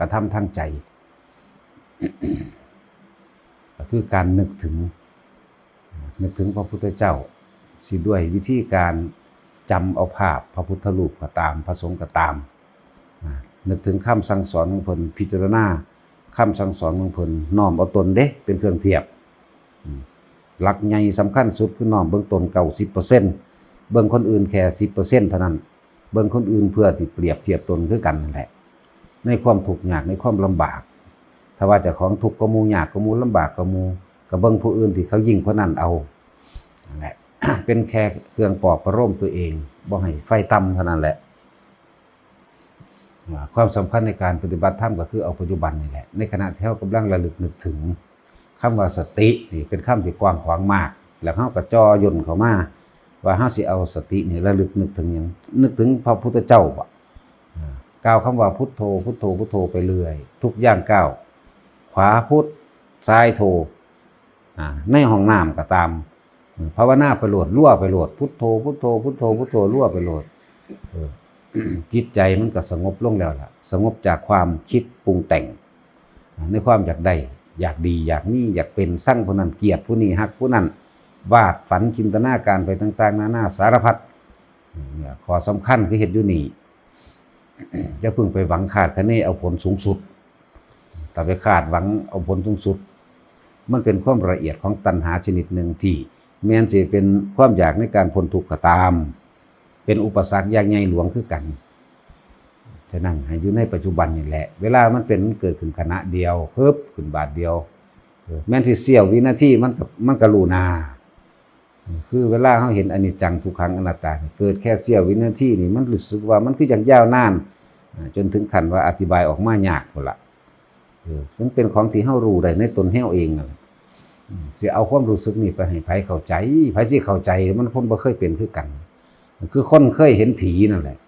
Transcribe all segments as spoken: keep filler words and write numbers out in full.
กระทำทางใจ ก็คือการนึกถึง นึกถึงพระพุทธเจ้า สิด้วยวิธีการจำเอาภาพพระพุทธรูปก็ตาม พระสงฆ์ก็ตาม อ่า นึกถึงคำสั่งสอนของเพิ่น พิจารณาคำสั่งสอนของเพิ่น น้อมเอาตนเด้เป็นเครื่องเทียบ อืม หลักใหญ่สำคัญสุดคือน้อมเบิ่งตน เก้าสิบเปอร์เซ็นต์ เบิ่งคนอื่นแค่ สิบเปอร์เซ็นต์ เท่านั้น เบิ่งคนอื่นเพื่อที่เปรียบเทียบตนคือกันนั่นแหละ ในความทุกข์ยาก ในความลำบาก ถ้าว่าเจ้าของทุกข์กว่าหมู่ ยากกว่าหมู่ ลำบากกว่าหมู่ ก็เบิ่งผู้อื่นที่เขายิ่งกว่านั้นเอา นั่นแหละ เป็นแค่เครื่องปลอบประโลมตัวเอง บ่ให้ไฟต่ำเท่านั้นแหละ ว่าความสำคัญในการปฏิบัติธรรมก็คือเอาปัจจุบันนี่แหละ ในขณะที่เรากำลังระลึกนึกถึง คำว่าสตินี่เป็นคำที่กว้างขวางมาก แล้วเราก็จ่อย่นเข้ามา ว่าเราสิเอาสตินี่ระลึกนึกถึงหยัง นึกถึงพระพุทธเจ้าบ่ อ่า กล่าวคำว่าพุทโธ พุทโธ พุทโธไปเรื่อย ทุกย่างก้าว ขวาพุท ซ้ายโธ อ่า ในห้องน้ำก็ตาม ภาวนาไปโลด รัวไปโลด พุทโธ พุทโธ พุทโธ พุทโธ รัวไปโลด เออ จิตใจมันก็สงบลงแล้วล่ะ สงบจากความคิดปรุงแต่ง ในความอยากได้ อยากดี อยากมี อยากเป็น ซังผู้นั้น เกลียดผู้นี้ ฮักผู้นั้น วาดฝันจินตนาการไปต่างๆ นานาสารพัด เนี่ย ข้อสำคัญคือเฮ็ดอยู่นี่ อย่าเพิ่งไปหวังคาดคะเนเอาผลสูงสุด ถ้าไปคาดหวังเอาผลสูงสุด มันเป็นความละเอียดของตัณหาชนิดหนึ่งที่แม้นสิเป็นความอยากในการพ้นทุกข์ก็ตาม เป็นอุปสรรคอย่างใหญ่หลวงคือกัน ฉะนั้นให้อยู่ในปัจจุบันนี่แหละ เวลามันเป็นมันเกิดขึ้นขณะเดียว เพิบขึ้นบาดเดียว เออ แม้นสิเสี้ยววินาทีมันก็ มันก็รู้หน้า คือเวลาเราเห็นอนิจจังทุกขังอนัตตาเนี่ย เกิดแค่เสี้ยววินาทีนี่ มันรู้สึกว่ามันคือจั่งยาวนาน อ่า จนถึงขั้นว่าอธิบายออกมายากพุ้นละ เออ มันเป็นของที่เรารู้ได้ในตนเราเองนั่นแหละ อืม สิเอาความรู้สึกนี่ไปให้ไผเข้าใจ ไผสิเข้าใจ มันคนบ่เคยเป็นคือกัน คือคนเคยเห็นผีนั่นแหละ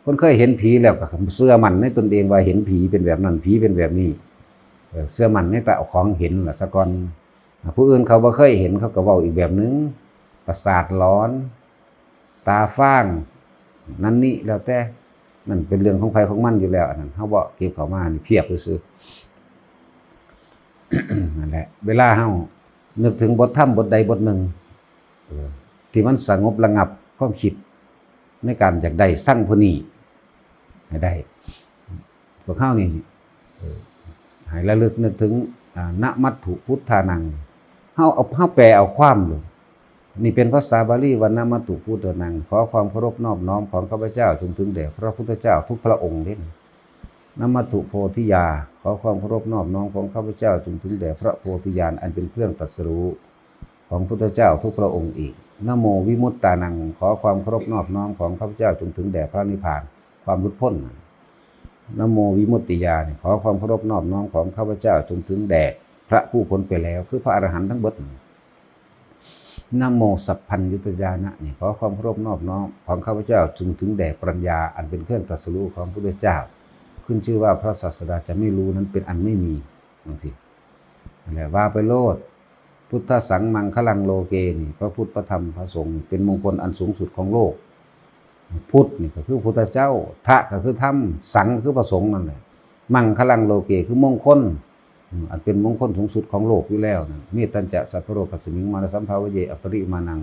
คนเคยเห็นผีแล้วก็เชื่อมั่นในตนเองว่าเห็นผีเป็นแบบนั้น ผีเป็นแบบนี้ เออ เชื่อมั่นในตาของเห็นล่ะซะก่อน ผู้อื่นเขาบ่เคยเห็น เขาก็เว้าอีกแบบหนึ่ง ประสาทหลอน ตาฟาง นั่นนี่แล้วแต่ นั่นเป็นเรื่องของไผของมันอยู่แล้ว อันนั้นเราบ่เก็บเข้ามา นี่เพียบซื่อๆ นั่นแหละ เวลาเรานึกถึงบทธรรมบทใดบทหนึ่ง เออ ที่มันสงบระงับความคิดในการอยากได้ซังผู้นี้ให้ได้ พวกเรานี่ เออ ให้ระลึกนึกถึง อ่า นะมัตถุพุทธานัง เราเอา เราแปลเอาความเลย นี่เป็นภาษาบาลีว่า นะมัตถุพุทธานัง ขอความเคารพนอบน้อมของข้าพเจ้าจงถึงแด่พระพุทธเจ้าทุกพระองค์เด้ นะมัตถุโพธิยา ขอความเคารพนอบน้อมของข้าพเจ้าจงถึงแด่พระโพธิญาณอันเป็นเครื่องตรัสรู้ของพุทธเจ้าทุกพระองค์อีก นะโมวิมุตตานัง ขอความเคารพนอบน้อมของข้าพเจ้าจงถึงแด่พระนิพพาน ความหลุดพ้น นะโมวิมุตติญาณ ขอความเคารพนอบน้อมของข้าพเจ้าจงถึงแด่พระผู้พ้นไปแล้ว คือพระอรหันต์ทั้งเบิด นะโมสัพพัญญุตญาณะนี่ ขอความเคารพนอบน้อมของข้าพเจ้าจงถึงแด่ปัญญาอันเป็นเครื่องตรัสรู้ของพระพุทธเจ้า ขึ้นชื่อว่าพระศาสดาจะไม่รู้นั้นเป็นอันไม่มี จั่งซี้ นั่นแหละ ว่าไปโลด พุทธสังมังคลังโลเกนี่ พระพุทธพระธรรมพระสงฆ์นี่เป็นมงคลอันสูงสุดของโลก พุทธนี่ก็คือพุทธเจ้า ทะก็คือธรรม สังคือพระสงฆ์นั่นแหละ มังคลังโลเกคือมงคล อืม อันเป็นมงคลสูงสุดของโลกอยู่แล้วนั่น เมตตัญจะสัพพะโรกัสมิง มานะสัมภาเว อัปปริมาณัง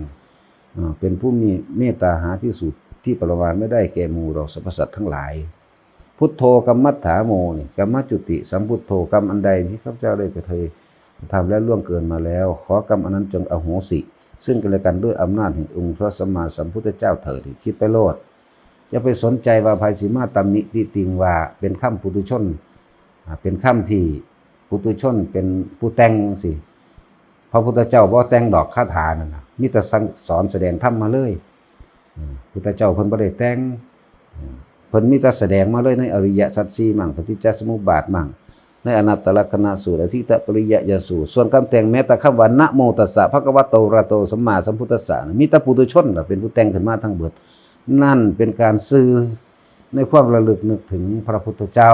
อ่า เป็นผู้มีเมตตาหาที่สุดที่ประมาณไม่ได้แก่หมู่เหล่าสรรพสัตว์ทั้งหลาย พุทโธกัมมัฏฐาโมนี่ กัมมจุติสัมพุทโธ กรรมอันใดที่ข้าพเจ้าได้กระทำและล่วงเกินมาแล้ว ขอกรรมอันนั้นจงอโหสิ ซึ่งกันและกันด้วยอำนาจแห่งองค์พระสัมมาสัมพุทธเจ้าเถิด คิดไปโลด อย่าไปสนใจว่าไผสิมาตำหนิติติงว่าเป็นคำปุถุชน อ่า เป็นคำที่ปุถุชนเป็นผู้แต่งจั่งซี้ พระพุทธเจ้าบ่แต่งดอกคาถานั่นน่ะ มีแต่สั่งสอนแสดงธรรมมาเลย อืม พุทธเจ้าเพิ่นบ่ได้แต่ง อืม เพิ่นมีแต่แสดงมาเลยในอริยสัจสี่มั่ง ปฏิจจสมุปบาทมั่ง ในอนัตตลักษณสูตร อทิฏฐปริยยสูตร ส่วนคำแต่งแม้แต่คำว่า นะโมตัสสะ ภะคะวะโต อะระหะโต สัมมาสัมพุทธัสสะ มีแต่ปุถุชนล่ะเป็นผู้แต่งขึ้นมาทั้งเบิด นั่นเป็นการสื่อในความระลึกนึกถึงพระพุทธเจ้า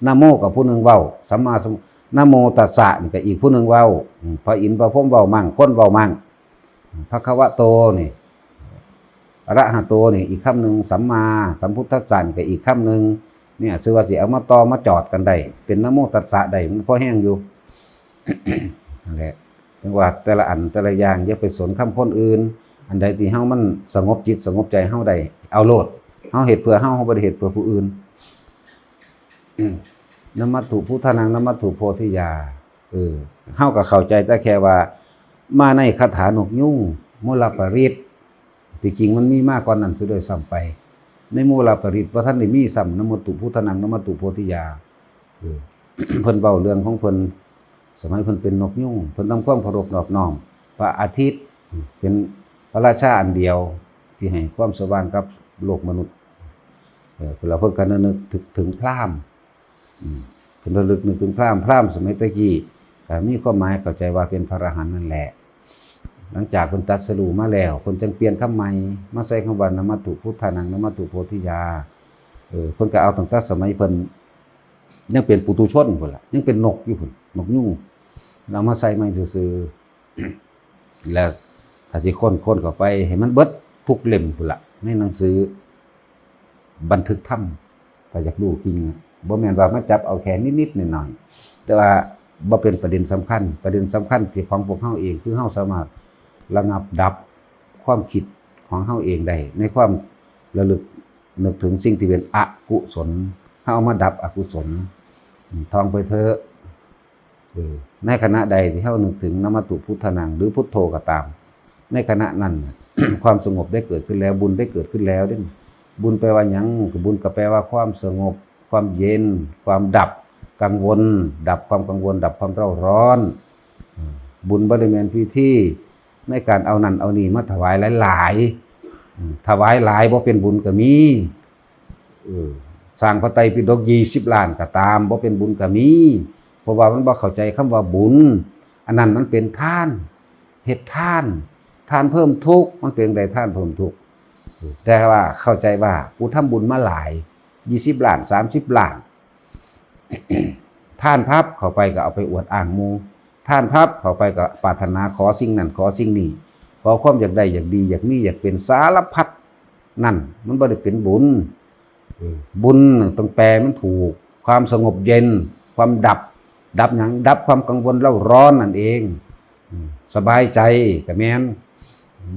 นะโมก็ผู้หนึ่งเว้า สัมมาสัม นะโมตัสสะนี่ก็อีกผู้หนึ่งเว้า อืม พระอินทร์พระพรหมเว้ามั่ง คนเว้ามั่ง ภะคะวะโตนี่ อะระหะโตนี่อีกคำหนึ่ง สัมมาสัมพุทธัสสะนี่ก็อีกคำหนึ่ง เนี่ย ซื่อว่าสิเอามาต่อมาจอดกันได้ เป็นนะโมตัสสะได้ มันพอแฮงอยู่ นั่นแหละ จั่งว่าแต่ละอันแต่ละอย่าง อย่าไปสนคำคนอื่น อันใดที่เฮามันสงบจิตสงบใจเฮาได้ เอาโลด เฮาเฮ็ดเพื่อเฮา เฮาบ่ได้เฮ็ดเพื่อผู้อื่น อืม นมัตถุพุทธานัง นมัตถุโพธิยา เออ เฮาก็เข้าใจแต่แค่ว่า มาในคาถานกยูง มลปริต ที่จริงมันมีมาก่อนนั้นซะด้วยซ้ำไป ในมลปริตบ่ทันได้มีซ้ำ นมัตถุพุทธานัง นมัตถุโพธิยา เออ เพิ่นเว้าเรื่องของเพิ่น สมัยเพิ่นเป็นนกยูง เพิ่นทำความเคารพนอบน้อม พระอาทิตย์ เป็นพระราชาอันเดียว ที่ให้ความสว่างกับโลกมนุษย์ เออ แล้วเพิ่นก็นึกถึง ถึงพราหมณ์ อืม เพิ่นระลึกนึกถึงพราหมณ์ พราหมณ์สมัยตะกี้ก็มีความหมายเข้าใจว่าเป็นพระอรหันต์นั่นแหละ หลังจากเพิ่นตรัสรู้มาแล้ว เพิ่นจึงเปลี่ยนคำใหม่ มาใส่คำว่านมัตถุพุทธานัง นมัตถุโพธิยา เออ เพิ่นก็เอาตั้งแต่สมัยเพิ่นยังเป็นปุถุชนพู้นล่ะ ยังเป็นนกอยู่พู้น นกยูง เอามาใส่ใหม่ซื่อๆ แล้วถ้าสิค้น ค้นเข้าไปให้มันเบิดทุกเล่มพู้นล่ะ ในหนังสือบันทึกธรรม ถ้าอยากรู้จริงอะ บ่แม่นว่ามาจับเอาแค่นิดๆหน่อยๆ แต่ว่าบ่เป็นประเด็นสำคัญ ประเด็นสำคัญที่ของพวกเฮาเอง คือเฮาสามารถระงับดับความคิดของเฮาเองได้ ในความระลึกนึกถึงสิ่งที่เป็นอกุศล เฮาเอามาดับอกุศล อืม ท่องไปเถอะ เออ ในขณะใดที่เฮานึกถึงนมัตถุพุทธานัง หรือพุทโธก็ตาม ในขณะนั้นน่ะ ความสงบได้เกิดขึ้นแล้ว บุญได้เกิดขึ้นแล้วเด้ บุญแปลว่าหยัง บุญก็แปลว่าความสงบ ความเย็น ความดับกังวล ดับความกังวล ดับความเร่าร้อน อืม บุญบ่ได้แม่นพิธีในการเอานั่นเอานี่มาถวายหลายๆ อืม ถวายหลายบ่เป็นบุญก็มี เออ สร้างพระไตรปิฎกยี่สิบล้านก็ตาม บ่เป็นบุญก็มี เพราะว่ามันบ่เข้าใจคำว่าบุญ อันนั้นมันเป็นทาน เฮ็ดทาน ทานเพิ่มทุกข์ มันเป็นจั่งใดทานเพิ่มทุกข์ แต่ว่าเข้าใจว่ากูทำบุญมาหลาย ยี่สิบล้าน สามสิบล้าน ทานปั๊บเข้าไปก็เอาไปอวดอ้างหมู่ ทานปั๊บเข้าไปก็ปรารถนาขอสิ่งนั้นขอสิ่งนี้ ขอความอยากได้อยากดีอยากมีอยากเป็นสารพัด นั่นมันบ่ได้เป็นบุญ เออ บุญน่ะต้องแปลมันถูก ความสงบเย็น ความดับ ดับหยัง ดับความกังวลเร่าร้อนนั่นเอง อืม สบายใจก็แม่น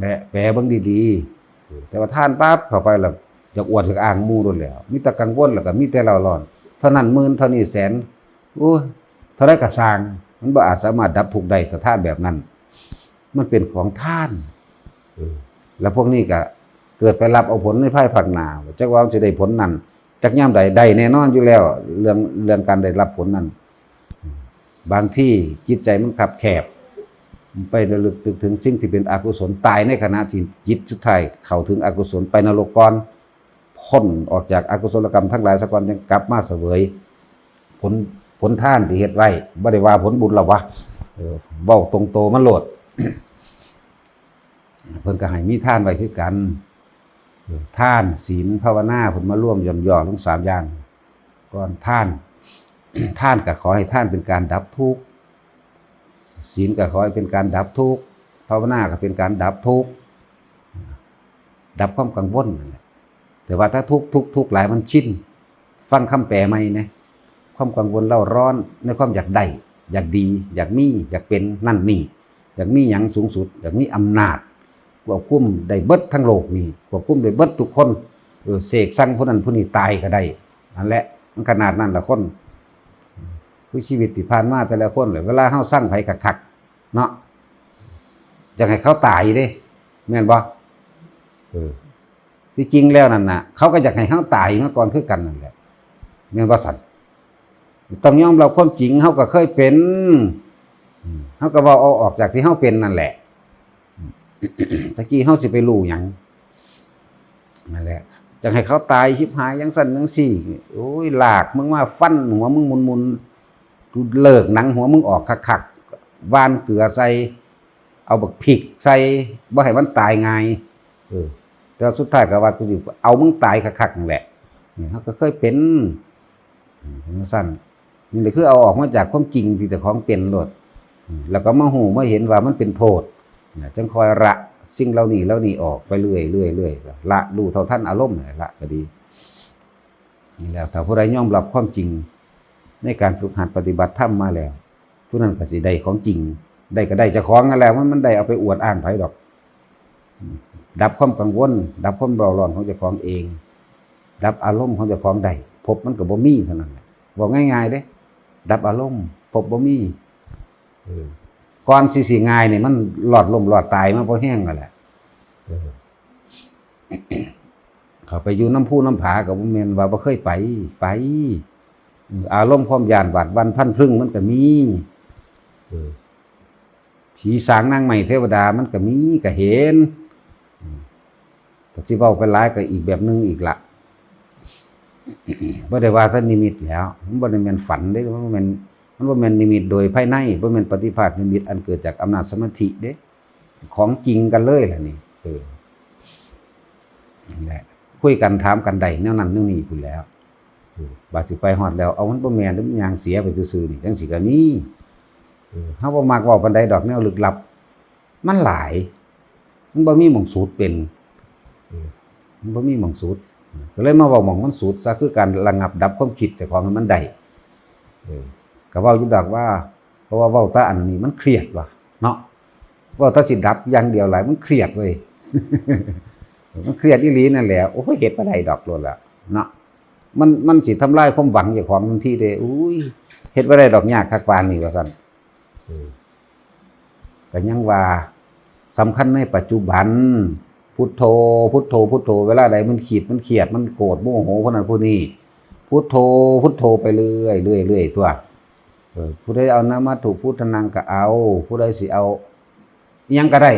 และแปลเบิ่งดีๆ เออ แต่ว่าทานปั๊บเข้าไปแล้ว อยากอวดอยากอ้างหมู่โลดแหล้ว มีแต่กังวลแล้วก็มีแต่เร่าร้อน เท่านั้นหมื่น เท่านี้แสน โอ้ย เท่าใดก็ซ่าง มันบ่อาจสามารถดับทุกข์ได้ ถ้าทานแบบนั้น มันเป็นของทาน เออ แล้วพวกนี้ก็เกิดไปรับเอาผลในภายภาคหน้า จักว่ามันสิได้ผลนั่น จักยามใด ได้แน่นอนอยู่แล้ว เรื่อง เรื่องการได้รับผลนั่น บางทีจิตใจมันคับแคบ ไประลึกนึกถึงสิ่งที่เป็นอกุศล ตายในขณะที่จิตสุดท้ายเข้าถึงอกุศล ไปนรกก่อน พ้นออกจากอกุศลกรรมทั้งหลายซะก่อน ยังกลับมาเสวยผล ผลทานที่เฮ็ดไว้ บ่ได้ว่าผลบุญหรอกวะ เออ เว้าตรงโตมันโลด เพิ่นก็ให้มีทานไว้คือกัน เออ ทาน ศีล ภาวนา เพิ่นมารวมย่อๆลงสามอย่าง ก่อนทาน ทานก็ขอให้ทานเป็นการดับทุกข์ ศีลก็ขอให้เป็นการดับทุกข์ ภาวนาก็เป็นการดับทุกข์ ดับความกังวลนั่นแหละ แต่ว่าถ้าทุกข์ ทุกข์ ทุกข์หลายมันชิน ฟังคำแปลใหม่นะ ความกังวลเร่าร้อนในความอยากได้ อยากดี อยากมี อยากเป็นนั่นนี่ อยากมีหยังสูงสุด อยากมีอำนาจ ควบคุมได้เบิดทั้งโลกนี่ ควบคุมได้เบิดทุกคน เออ เสกสั่งผู้นั้นผู้นี้ตายก็ได้ นั่นแหละ มันขนาดนั้นละคน คือชีวิตที่ผ่านมาแต่ละคนเลย เวลาเฮาสั่งไผคักๆ เนาะ อยากให้เขาตายเด้ แม่นบ่ เออ ที่จริงแล้วนั่นน่ะ เขาก็อยากให้เฮาตายมาก่อนคือกันนั่นแหละ แม่นบ่ซั่น ต้องยอมรับความจริง เฮาก็เคยเป็น อืม เฮาก็เว้าเอาออกจากที่เฮาเป็นนั่นแหละ ตะกี้เฮาสิไปรู้หยัง นั่นแหละ จั่งให้เขาตายชิบหายจั่งซั้นจั่งซี้ โอ้ย ลากมึงมาฟันหัวมึงหมุนๆ เลิกหนังหัวมึงออกคักๆ หว่านเกลือใส่ เอาบักพริกใส่ บ่ให้มันตายง่าย เออ แต่สุดท้ายก็ว่ากูสิเอามึงตายคักๆนั่นแหละ นี่เฮาก็เคยเป็น อืม จั่งซั้น นี่แหละคือเอาออกมาจากความจริงที่เจ้าของเป็นโลด อืม แล้วก็มาฮู้มาเห็นว่ามันเป็นโทษ นะ จั่งค่อยละสิ่งเหล่านี้เหล่านี้ออกไปเรื่อยๆเรื่อยๆ ละ รู้เท่าทันอารมณ์นั่นแหละ ละก็ดี นี่แหละ ถ้าผู้ใดยอมรับความจริงในการฝึกหัดปฏิบัติธรรมมาแล้ว ผู้นั้นก็สิได้ของจริง ได้ก็ได้เจ้าของนั่นแหละ มัน มันได้เอาไปอวดอ้างไผดอก ดับความกังวล ดับความเร่าร้อนของเจ้าของเอง ดับอารมณ์ของเจ้าของได้ ภพมันก็บ่มีเท่านั้นแหละ เว้าง่ายๆเด้ ดับอารมณ์ ภพบ่มี เออ ก่อนสิ สิง่ายนี่มันรอดล้มรอดตายมาพอแฮงนั่นแหละ เออ เข้าไปอยู่นำภูนำผาก็บ่แม่นว่าบ่เคยไป ไป เออ อารมณ์ความย้านหวาดหวั่นพลันพรึงมันก็มี เออ ผีสางนางไม้เทวดามันก็มี ก็เห็น เออ ก็สิเว้าไปหลายก็อีกแบบหนึ่งอีกละ บ่ได้ว่าแต่นิมิตแล้ว มันบ่ได้แม่นฝันเด้ มันบ่แม่น มันบ่แม่นนิมิตโดยภายใน บ่แม่นปฏิภาคนิมิตอันเกิดจากอำนาจสมาธิเด้ ของจริงกันเลยล่ะนี่ เออ นั่นแหละ คุยกันถามกันได้แนวนั้นแนวนี้พู้นแหล้ว เออ บาดสิไปฮอดแล้ว เอามันบ่แม่นเด้ มันย่างเสียไปซื่อๆนี่ จั่งซี้ก็มี เออ เฮาบ่มักเว้าปานใดดอกแนวลึกลับ มันหลาย มันบ่มีหม่องสุดเป็น เออ มันบ่มีหม่องสุด ก็เลยมาเว้าหม่องมันสุดซะ คือการระงับดับความคิดเจ้าของให้มันได้ เออ ก็เว้าอยู่ดอกว่า เพราะว่าเว้าแต่อันนี้มันเครียดว่ะ เนาะ เว้าแต่สิดับอย่างเดียวหลาย มันเครียดเว้ย มันเครียดอีหลีนั่นแหละ โอ้ย เฮ็ดบ่ได้ดอกโลดละ เนาะ มัน มันสิทำลายความหวังเจ้าของทันทีเด้ อุ้ย เฮ็ดบ่ได้ดอก ยากคักปานนี้ ว่าซั่น เออ ก็ยังว่าสำคัญในปัจจุบัน พุทโธ พุทโธ พุทโธ เวลาใดมันคิด มันเครียด มันโกรธ โมโห ผู้นั้นผู้นี้ พุทโธ พุทโธไปเรื่อย เรื่อย เรื่อยตั๊ว เออ ผู้ใดเอานามวัตถุพุทธานังก็เอา ผู้ใดสิเอาอิหยังก็ได้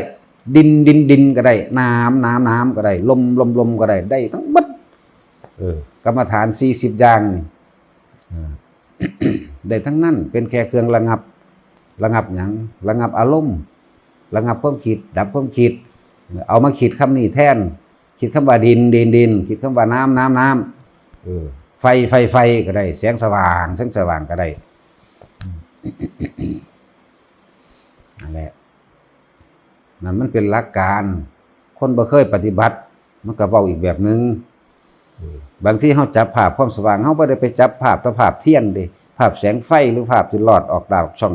ดิน ดิน ดินก็ได้ น้ำ น้ำ น้ำก็ได้ ลม ลม ลมก็ได้ ได้ทั้งหมด เออ กรรมฐานสี่สิบอย่างนี่ เออ ได้ทั้งนั้น เป็นแค่เครื่องระงับ ระงับหยัง ระงับอารมณ์ ระงับความคิด ดับความคิด เอามาคิดคำนี้แทน คิดคำว่าดิน ดิน ดิน คิดคำว่าน้ำ น้ำ น้ำ เออ ไฟ ไฟ ไฟก็ได้ แสงสว่าง แสงสว่างก็ได้ นั่นแหละ นั่นมันเป็นหลักการ คนบ่เคยปฏิบัติ มันก็เว้าอีกแบบหนึ่ง เออ บางทีเฮาจับภาพความสว่าง เฮาบ่ได้ไปจับภาพแต่ภาพเทียนเด้ ภาพแสงไฟหรือภาพที่ลอดออกจากช่อง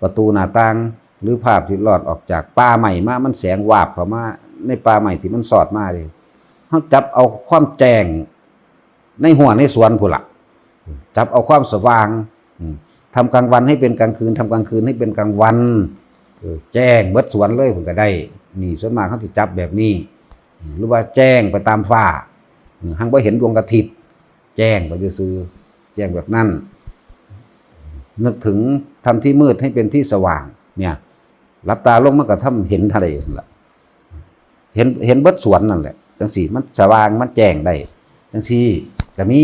ประตูหน้าต่าง หรือภาพที่ลอดออกจากป่าไม้มา มันแสงวาบเข้ามาในป่าไม้ที่มันสอดมาเด้ เฮาจับเอาความแจ้งในหัวในสวนพู้นล่ะ จับเอาความสว่าง อืม ทำกลางวันให้เป็นกลางคืน ทำกลางคืนให้เป็นกลางวัน เออ แจ้งเบิดสวนเลยพู้นก็ได้ นี่ส่วนมากเขาสิจับแบบนี้ หรือว่าแจ้งไปตามฟ้า อืม หังบ่เห็นดวงอาทิตย์ แจ้งไปซื่อๆ แจ้งแบบนั้น นึกถึงทำที่มืดให้เป็นที่สว่าง เนี่ย หลับตาลงมันก็ทำเห็นทะเลนั่นล่ะ เห็น เห็นเบิดสวนนั่นแหละ จั่งซี้ มันสว่าง มันแจ้งได้ จั่งซี้ ก็มี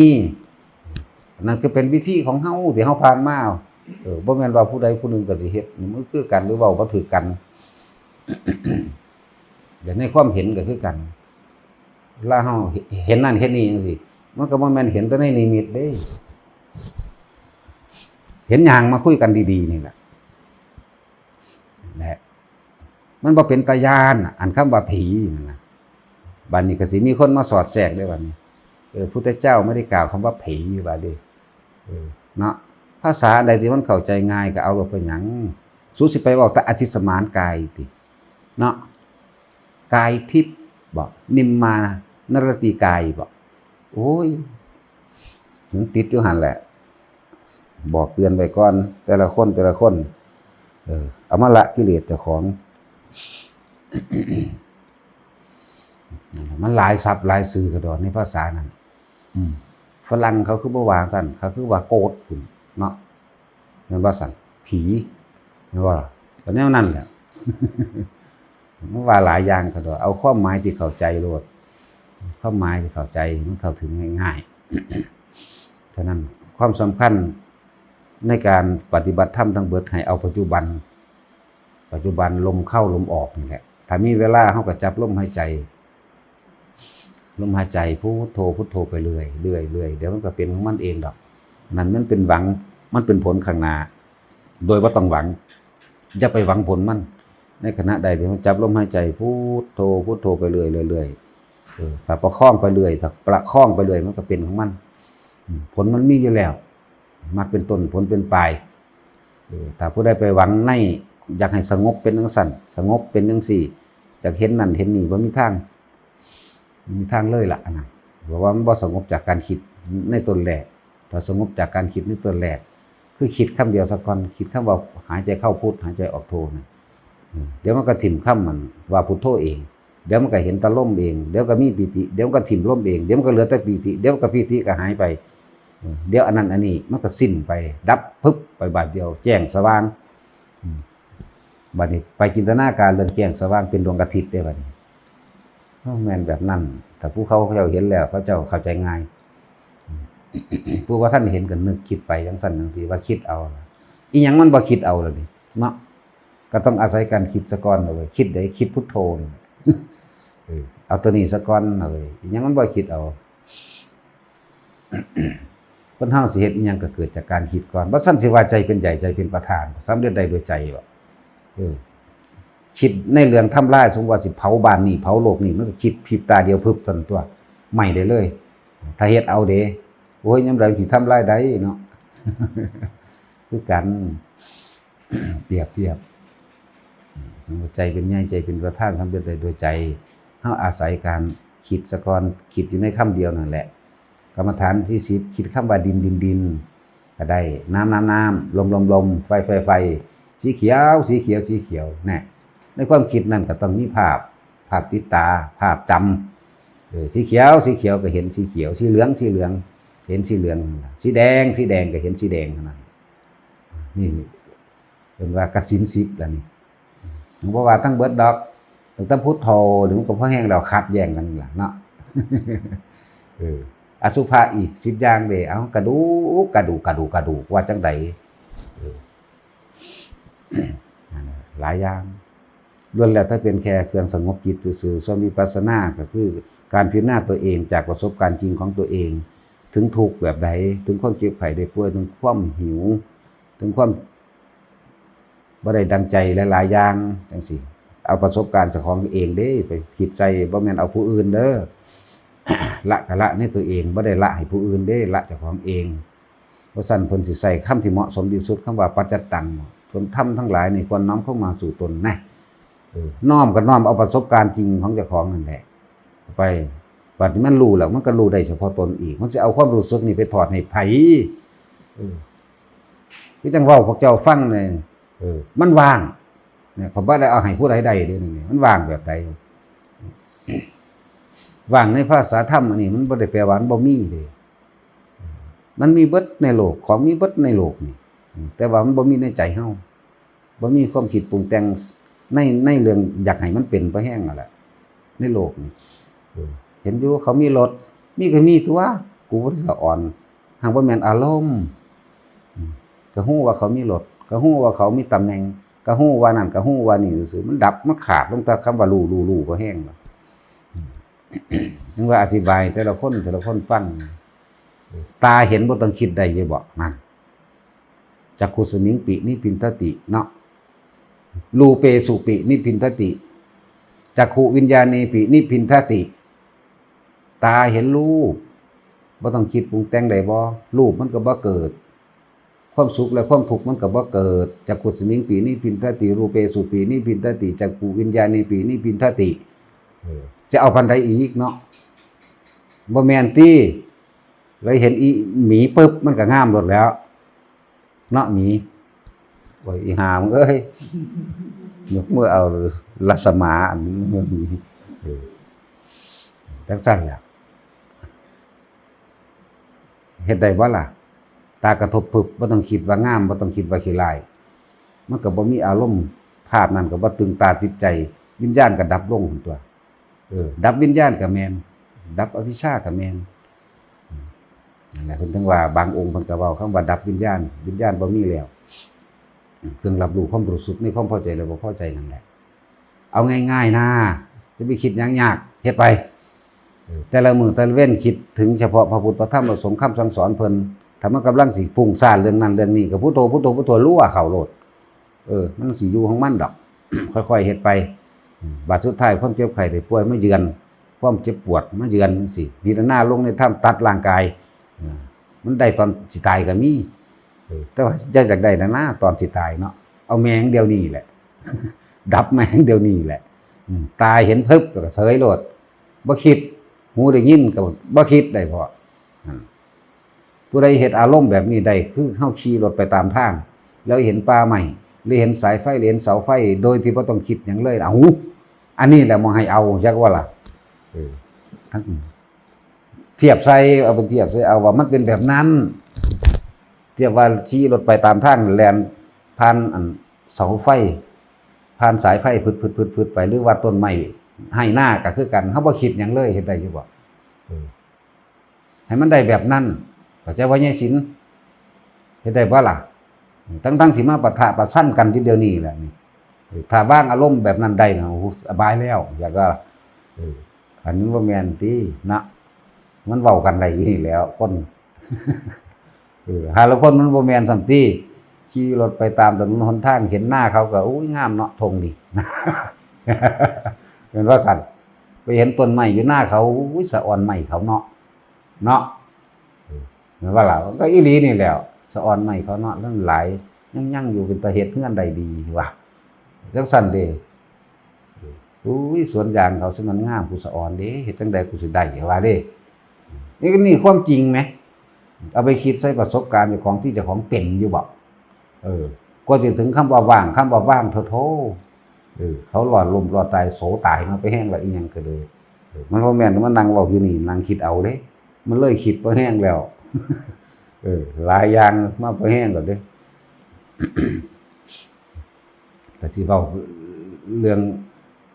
นั่นคือเป็นวิธีของเฮาที่เฮาผ่านมา เออ บ่แม่นว่าผู้ใดผู้หนึ่งก็สิเฮ็ด มันคือกัน หรือเว้าบ่ถือกัน แต่ในความเห็นก็คือกัน เวลาเฮาเห็นนั่นเห็นนี่จั่งซี้ มันก็บ่แม่นเห็นแต่ในนิมิตเด้ เห็นหยัง มาคุยกันดีๆ นี่แหละ แหละ มันบ่เป็นตาย้านน่ะ อันคำว่าผีนั่นน่ะ บัดนี้ก็สิมีคนมาสอดแทรกเด้บัดนี้ เออ พุทธเจ้าไม่ได้กล่าวคำว่าผี ว่าเด้ เออ เนาะ ภาษาใดที่มันเข้าใจง่ายก็เอาโลด เป็นหยัง สูสิไปเว้าแต่อธิสมานกายติ เนาะ กายทิพย์บ่ นิมมานรตีกายบ่ โอ้ย มันติดอยู่หั่นแหละ บอกเตือนไว้ก่อน แต่ละคน แต่ละคน เออ เอามาละกิเลสเจ้าของ มันหลายศัพท์หลายชื่อขะดอกในภาษานั้น อืม ฝรั่งเขาคือบ่ว่าซั่น เขาคือว่า โกสต์ พุ้นเนาะ แม่นบ่ซั่น ผี แม่นบ่ล่ะ ก็แนวนั้นแหละ มันว่าหลายอย่างขะดอก เอาความหมายที่เข้าใจโลด ความหมายที่เข้าใจมันเข้าถึงง่ายๆ ฉะนั้นความสำคัญในการปฏิบัติธรรมทั้งเบิดให้เอาปัจจุบัน ปัจจุบันลมเข้าลมออกนี่แหละ ถ้ามีเวลาเฮาก็จับลมหายใจ ลมหายใจพุทโธพุทโธไปเรื่อย เรื่อย เรื่อย เดี๋ยวมันก็เป็นของมันเองดอก นั่นมันเป็นหวัง มันเป็นผลข้างหน้า โดยบ่ต้องหวัง อย่าไปหวังผลมัน ในขณะใดที่เฮาจับลมหายใจพุทโธพุทโธไปเรื่อย เรื่อย เรื่อย เออ ถ้าประคองไปเรื่อย ถ้าประคองไปเรื่อย มันก็เป็นของมัน อืม ผลมันมีอยู่แล้ว มรรคเป็นต้น ผลเป็นปลาย เออ ถ้าผู้ใดไปหวังใน อยากให้สงบเป็นจั่งซั้น สงบเป็นจั่งซี้ อยากเห็นนั่นเห็นนี่ บ่มีทาง บ่มีทางเลยล่ะ อันนั้น เพราะว่ามันบ่สงบจากการคิดในต้นแรก ถ้าสงบจากการคิดในต้นแรก คือคิดคำเดียวซะก่อน คิดคำว่าหายใจเข้าพุท หายใจออกโทนะ อืม เดี๋ยวมันก็ถิ่มคำมันว่าพุทโธเอง เดี๋ยวมันก็เห็นแต่ลมเอง เดี๋ยวก็มีปีติ เดี๋ยวมันก็ถิ่มลมเอง เดี๋ยวมันก็เหลือแต่ปีติ เดี๋ยวมันก็ปีติก็หายไป เออ เดี๋ยวอันนั้นอันนี้มันก็สิ้นไป ดับพึบไปบาดเดียว แจ้งสว่าง อืม บัดนี้ไปจินตนาการเรื่องแจ้งสว่างเป็นดวงอาทิตย์ได้บัดนี้ เอ้า แม่นแบบนั้น ถ้าผู้เขาเจ้าเห็นแล้ว เขาเจ้าเข้าใจง่าย อืม ผู้บ่ทันเห็นก็นึกคิดไปจั่งซั้นจั่งซี้ ว่าคิดเอา อีหยังมันบ่คิดเอาล่ะนี่ เนาะ ก็ต้องอาศัยการคิดซะก่อนล่ะเว้ย คิดได้ คิดพุทโธนี่ เออ เอาตัวนี้ซะก่อนล่ะเว้ย อีหยังมันบ่คิดเอา คนเฮาสิเฮ็ดอิหยังก็เกิดจากการคิดก่อน บ่ซั้นสิว่าใจเป็นใหญ่ ใจเป็นประธาน สำเร็จได้ด้วยใจบ่ เออ คิดในเรื่องทำลาย สมมุติว่าสิเผาบ้านนี่ เผาโลกนี่ มันก็คิดพริบตาเดียว พึบ เท่านั้นตั๊ว ไหม้ได้เลย ถ้าเฮ็ดเอาเด้ โอ้ย ยามใดสิทำลายได้เนาะ คือกัน เปรียบเทียบ ใจเป็นใหญ่ ใจเป็นประธาน สำเร็จได้ด้วยใจ เฮาอาศัยการคิดซะก่อน คิดอยู่ในคำเดียวนั่นแหละ กรรมฐานที่สิบ คิดคำว่าดิน ดิน ดิน ก็ได้ น้ำ น้ำ น้ำ ลม ลม ลม ไฟ ไฟ ไฟ สีเขียว สีเขียว สีเขียว แน่ ในความคิดนั่นก็ต้องมีภาพ ภาพติดตา ภาพจำ เออ สีเขียว สีเขียวก็เห็นสีเขียว สีเหลือง สีเหลือง เห็นสีเหลือง สีแดง สีแดงก็เห็นสีแดงเท่านั้น นี่เพิ่นว่ากสิณสิบแล้วนี่ ผมบ่ว่าทั้งเบิดดอก ตั้งแต่พุทโธนี่มันก็พอแฮงแล้ว ขัดแย้งกันล่ะเนาะ เออ อสุภะอีกสิบอย่างเด้ เอ้า กระดูก กระดูก กระดูก กระดูก ว่าจั่งใด เออ นั่นแหละ หลายอย่าง ล้วนแล้วแต่เป็นแค่เครื่องสงบจิตซื่อๆ ส่วนวิปัสสนาก็คือการพิจารณาตัวเองจากประสบการณ์จริงของตัวเอง ถึงทุกข์แบบใด ถึงความเจ็บไข้ได้ป่วย ถึงความหิว ถึงความบ่ได้ดังใจหลายๆอย่างจั่งซี้ เอาประสบการณ์เจ้าของเองเด้ ไปคิดใส่ บ่แม่นเอาผู้อื่นเด้อ ละก็ละในตัวเอง บ่ได้ละให้ผู้อื่นเด้ ละเจ้าของเอง เพราะฉะนั้นเพิ่นสิใส่คำที่เหมาะสมที่สุด คำว่าปัจจัตตัง ส่วนธรรมทั้งหลายนี่ควรน้อมเข้ามาสู่ตนนะ เออ น้อมก็น้อมเอาประสบการณ์จริงของเจ้าของนั่นแหละ ไป บัดนี้มันรู้แล้ว มันก็รู้ได้เฉพาะตนอีก มันสิเอาความรู้สึกนี่ไปถอดให้ไผ เออ คือจั่งเว้าพวกเจ้าฟังเนี่ย เออ มันว่าง เนี่ย ข้อยบ่ได้เอาให้ผู้ใดได้เด้นี่ มันว่างแบบใด ว่างในภาษาธรรมอันนี้ มันบ่ได้แปลว่ามันบ่มีเด้ มันมีเบิดในโลก ของมีเบิดในโลกนี่ แต่ว่ามันบ่มีในใจเฮา บ่มีความคิดปรุงแต่งใน ในเรื่องอยากให้มันเป็น พอแฮงนั่นแหละ ในโลกนี่ เออ เห็นอยู่เขามีรถ มีก็มีตั๊ว กูบ่ได้สะออน หากบ่แม่นอารมณ์ อืม ก็ฮู้ว่าเขามีรถ ก็ฮู้ว่าเขามีตำแหน่ง ก็ฮู้ว่านั่น ก็ฮู้ว่านี่ซื่อๆ มันดับ มันขาดลงแต่คำว่ารู้ รู้ รู้ พอแฮงล่ะ อืม ยังว่าอธิบายแต่ละคน แต่ละคนฟัง ตาเห็นบ่ต้องคิดได้อยู่บ่ นั่น จักขุสมิงปินิพพินทติ เนาะ รูเปสุปินิพพินทติ จักขุวิญญาเนปินิพพินทติ ตาเห็นรูป บ่ต้องคิดปรุงแต่งได้บ่ รูปมันก็บ่เกิด ความสุขและความทุกข์มันก็บ่เกิด จักขุสมิงปินิพพินทติ รูเปสุปินิพพินทติ จักขุวิญญาเนปินิพพินทติ เออ จะเอาปานใดอีกเนาะ บ่แม่นติ เลยเห็นอีหมีปุ๊บ มันก็งามโลดแล้ว เนาะหมี โอ้ย อีห่ามึงเอ้ย ยกมือเอารัสมาอันนี้ เออ จั่งซั้นแหละ เฮ็ดได้บ่ล่ะ ตากระทบปุ๊บ บ่ต้องคิดว่างาม บ่ต้องคิดว่าขี้ร้าย มันก็บ่มีอารมณ์ ภาพนั้นก็บ่ตึงตาติดใจ วิญญาณก็ดับลงตั๊ว เออ ดับวิญญาณก็แม่น ดับอวิชชาก็แม่น อืม นั่นแหละ เพิ่นถึงว่าบางองค์เพิ่นก็เว้าคำว่าดับวิญญาณ วิญญาณบ่มีแล้ว อืม เครื่องรับรู้ความรู้สึกในความพอใจและบ่พอใจนั่นแหละ เอาง่ายๆนะ จะไปคิดหยังยาก เฮ็ดไป เออ แต่ละมื้อแต่ละเว็นคิดถึงเฉพาะพระพุทธพระธรรมพระสงฆ์คำสั่งสอนเพิ่น ถ้ามันกำลังสิฟุ้งซ่านเรื่องนั้นเรื่องนี้ ก็พุทโธ พุทโธ พุทโธ รัวเข้าโลด เออ มันสิอยู่ของมันดอก ค่อยๆเฮ็ดไป อืม บาดสุดท้ายความเจ็บไข้ได้ป่วยมาเยือน ความเจ็บปวดมาเยือนจั่งซี้ พิจารณาลงในธรรมตัดร่างกาย เออ มันได้ตอนสิตายก็มี เออ แต่ว่าอย่าอยากได้นะนะ ตอนสิตายเนาะ เอาแม่งเดี๋ยวนี้แหละ ดับแม่งเดี๋ยวนี้แหละ อืม ตายเห็นพึบแล้วก็เสยโลด บ่คิด หูได้ยินก็บ่คิดได้พอ อืม ผู้ใดเฮ็ดอารมณ์แบบนี้ได้ คือเฮาขี่รถไปตามทาง แล้วเห็นป่าไม้ หรือเห็นสายไฟ หรือเห็นเสาไฟ โดยที่บ่ต้องคิดหยังเลย เอา อันนี้แหละหม่องให้เอา จักว่าล่ะ เออ ทั้ง เทียบใส่ เอาไปเทียบใส่ เอาว่ามันเป็นแบบนั้น เทียบว่าขี่รถไปตามทาง แล่นผ่านอันเสาไฟ ผ่านสายไฟ พึดๆๆๆ ไป หรือว่าต้นไม้ ไฮ่นาก็คือกัน เฮาบ่คิดหยังเลย เฮ็ดได้อยู่บ่? เออ ให้มันได้แบบนั้น เข้าใจบ่ ยายศิลป์? เฮ็ดได้บ่ล่ะ? ทั้งๆ สิมาปะทะประชันกันอยู่เดี๋ยวนี้แหละนี่ เออ ถ้าวางอารมณ์แบบนั้นได้นะ โอ้โห สบายแล้ว อยากว่า เออ อันนี้บ่แม่นตินะ มันเว้ากันได้อยู่นี่แหล้ว คน เออ หาลางคนมันบ่แม่นซ้ำติ ขี่รถไปตามถนนหนทาง เห็นนาเขาก็ โอ้ย งามเนาะ ท่งนี่ แม่นว่าซั่น ไปเห็นต้นไม้อยู่นาเขา โอ้ย สะออนไม้เขาเนาะ เนาะ เออ แม่นว่าล่ะ ก็อีหลีนี่แหล้ว สะออนไม้เขาเนาะ ทั้งหลาย ยัง ยังอยู่ เป็นตาเฮ็ดเฮือนได้ดีว่ะ จังซั่นเด้ อุ้ย สวนยางเขาซึ่งมันงาม กูสะออนเด้ เฮ็ดจั่งใดกูสิได้ ว่าเด้ นี่ นี่ความจริงไหม เอาไปคิดใส่ประสบการณ์เจ้าของที่เจ้าของเป็นอยู่บ่? เออ กว่าสิถึงคำว่าว่าง คำว่าว่าง โธ่ๆ เออ เขาหลอดลมหลอดตาย โสตายมาไปแห้งละ อีหยังก็เลย เออ มันบ่แม่นมานั่งเว้าอยู่นี่ นั่งคิดเอาเด้ มันเลยคิดพอแห้งแล้ว เออ หลายอย่างมาพอแห้งแล้วเด้ แต่สิเว้าเรื่อง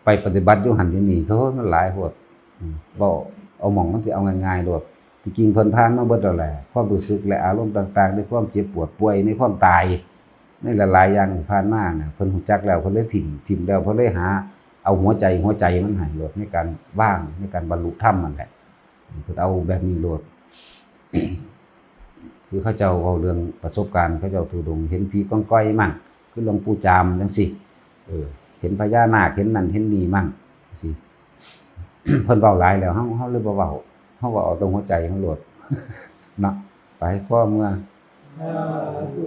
ไปปฏิบัติอยู่หั่นอยู่นี่ โธ่ มันหลายโพด อืม เว้าเอาหม่องมันสิเอาง่ายๆโลด ที่จริงเพิ่นผ่านมาเบิดแล้วแหละ ความรู้สึกและอารมณ์ต่างๆ ในความเจ็บปวดป่วย ในความตาย ในหลายๆอย่างที่ผ่านมาน่ะ เพิ่นรู้จักแล้ว เพิ่นเลยถิ่ม ถิ่มแล้ว เพิ่นเลยหาเอาหัวใจ หัวใจมันให้โลด ในการวาง ในการบรรลุธรรมนั่นแหละ เพิ่นเอาแบบนี้โลด คือเขาเจ้าเว้าเรื่องประสบการณ์ เขาเจ้าธุดงค์เห็นผีกองกอยมั่ง คือหลวงปู่จามจังซี่ เออ เห็นพญานาค เห็นนั่นเห็นนี่มั่ง จังซี่ เพิ่นเว้าหลายแล้ว เฮา เฮาเลยบ่เว้า เฮาก็เอาตรงหัวใจเฮาโลด เนาะ ไป พอเมือ สาธุ